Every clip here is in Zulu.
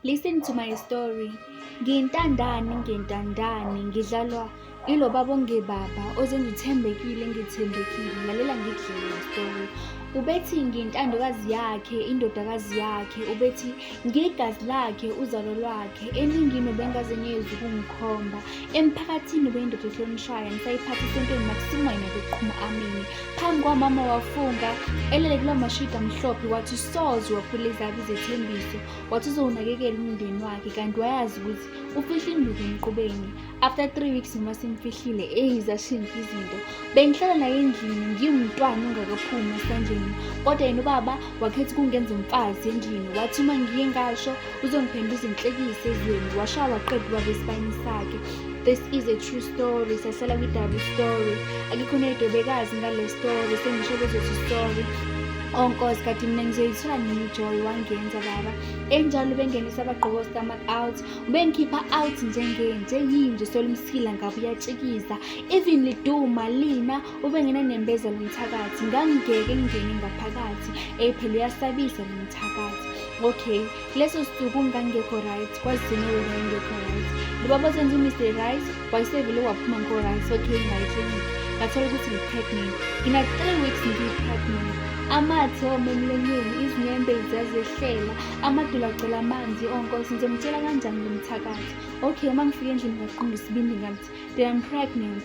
Listen to my story. Ngiyintandane, ngiyintandane, ngidlalwa ilo baba ongebaba ozenza uthembekile ngithembekile. Lalela ngikudlele le story. Ubethi ngiyintandokazi yakhe, indodakazi yakhe, ubethi ngiyigazi lakhe, uzalo lwakhe. Eningini ubengazenyezi ukungikhomba. Emphakathini ubeyindoda ehlonishwayo, ngisayiphatha esontweni makusukuma yena kuqhuma ameni. Phambi kwamama wafunga, elele kulawo mashidi amhlophe wathi soze waphula ezakhe izethembiso. Wathi uzowunakekela umndeni wakhe kanti wayazi ukuthi ufihle induku emqubeni. After 3 weeks noma simfihlile, eyi, zashintsha izinto. Bengihlala naye endlini ngiwumntwana ongakaphumi esandleni, kodwa yena ubaba wakhetha ukungenza umfazi endlini. Wathi uma ngiye ngasho uzongiphenduza inhlekisa ezweni. Washaya waqeda ubaba esibayeni sakhe. This is a true story. Sahlala kwi-double story. Akekho noyedwa ngale story. Sengisho bezothi story. Oh Nkosi, kanti mina ngizoyithola nini joy? Wangenza baba enjalo, bengenisa abagqoko stomach out, ubengikhipha out njengenje yinje solumsila ngabe uyatshikiza. Even liduma lina ubengena nembeza lomthakathi, ngangingeke ngingene ngaphakathi. Ey, phela uyasabisa lo mthakathi. Okay, leso sisuku ngangekho right, kwazini wena ingekho right. Lo baba ozenza u-Mr Right wayesevele waphuma ngo-right. Okay, ngaye eklinikhi, ngathola ukuthi ngi-pregnant. Ngina 3 weeks ngiyi-pregnant. Amathe ome emlonyeni, izinyembezi zazehlela, amadolo agcwele amanzi. Oh Nkosi, ngizomtshela kanjani lo mthakathi? Okay, uma ngifika endlini ngaqonda isibindi, ngathi, "Then I'm pregnant."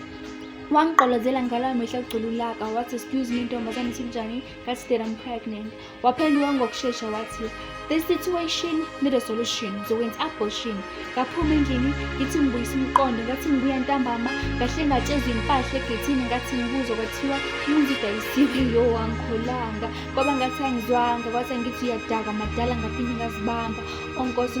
Wangiqolozela ngalawo mehlo agcwele ulaka, wathi, "Excuse me, ntombazane, sinjani?" Ngathi, "That I'm pregnant." Waphenduka ngokushesha wathi, "This situation need a solution, ngizokwenza abortion." Ngaphuma endlini, ngithi ngibuyisa umqondo, ngathi ngibuya ntambama, ngahle ngatshezwa impahla egethini. Ngathi ngibuzwa, kwathiwa umuzi udayisiwe. Yo, angikholanga, kwaba ngathi angizwanga. Kwathi angithi uyadaka madala, ngaphinde ngazibamba. Oh Nkosi.